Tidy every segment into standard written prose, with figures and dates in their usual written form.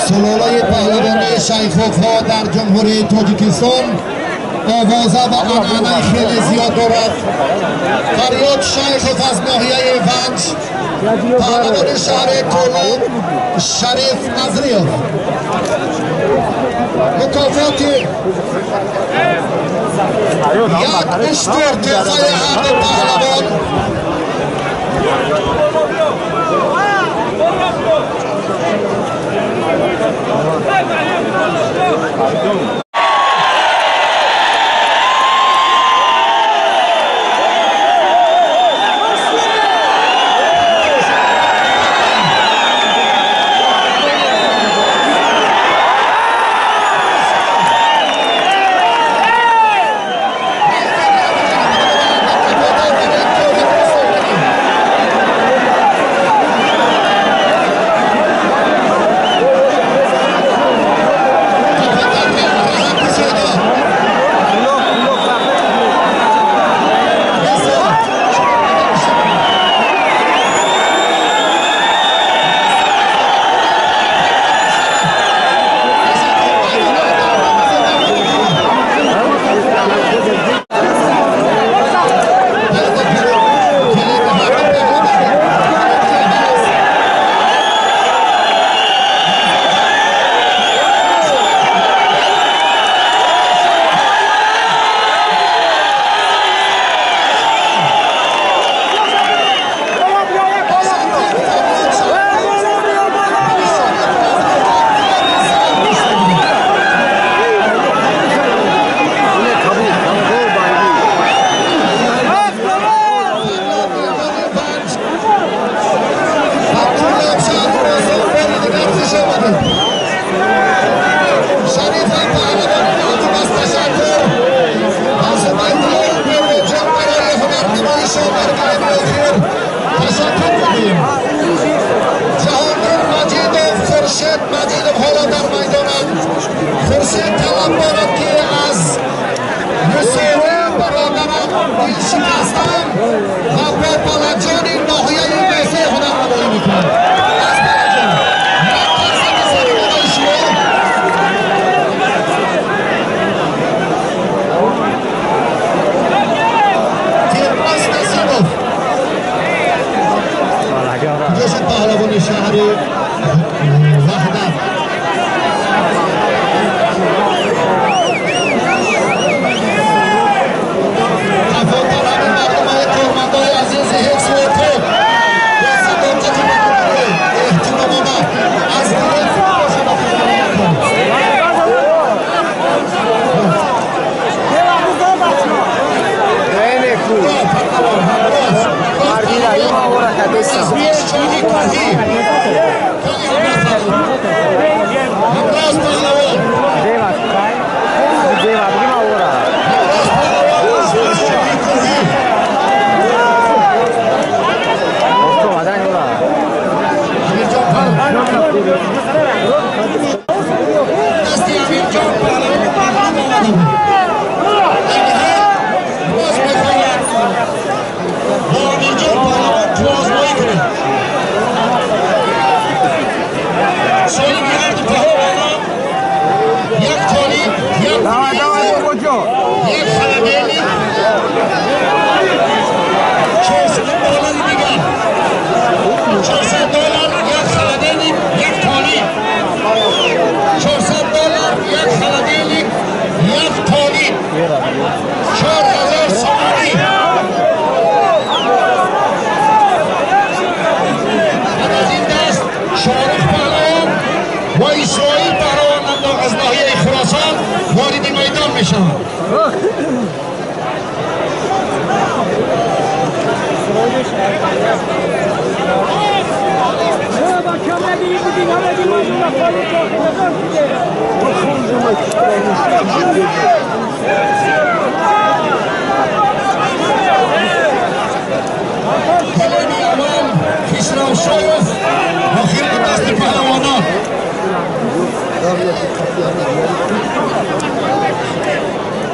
Сулолаи паҳлавонии Шайховҳо дар Ҷумҳурии Тоҷикистон овоза ва анъанаи хеле зиёд дорад. Фарёд Шайхов аз ноҳияи Ванҷ, паҳлавони шаҳри Кӯлоб Шариф Назриев. Мукофоти як уштур тӯҳфаи ҳарду паҳлавон.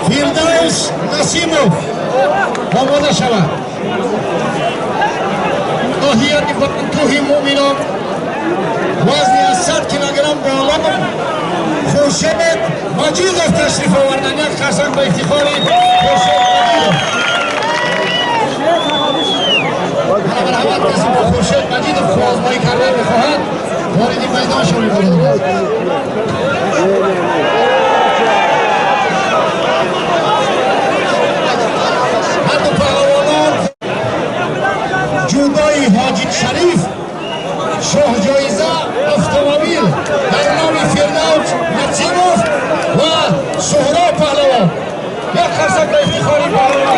Фирдаус Насимов омода шавад. Ноҳияи Кӯҳи Мӯъминон вазни аз 100 килограмм боло. Ғулом Хуршед Маҷидов ташриф оварданд. Як қарсак ба ифтихори Хуршед Маҷидов. Марҳамат, касе бо Хуршед Маҷидов қувваозмоӣ кардан мехоҳад, вориди майдон шавед. Ҳарду паҳлавонон ҷудои Ҳоҷи Шариф, шоҳҷоиза автомобил дар номи Фирдавс Насимов ва Суҳроб паҳлавон. Як қарсак ба ифтихори паҳлавон.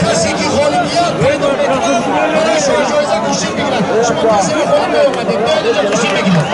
Касе ки ғолибият пайдо мекунад, барои шоҳҷоиза кӯшиш мекунад. Шумо касеро ғолиб меомадед, биёед инҷо кӯшиш мекунед.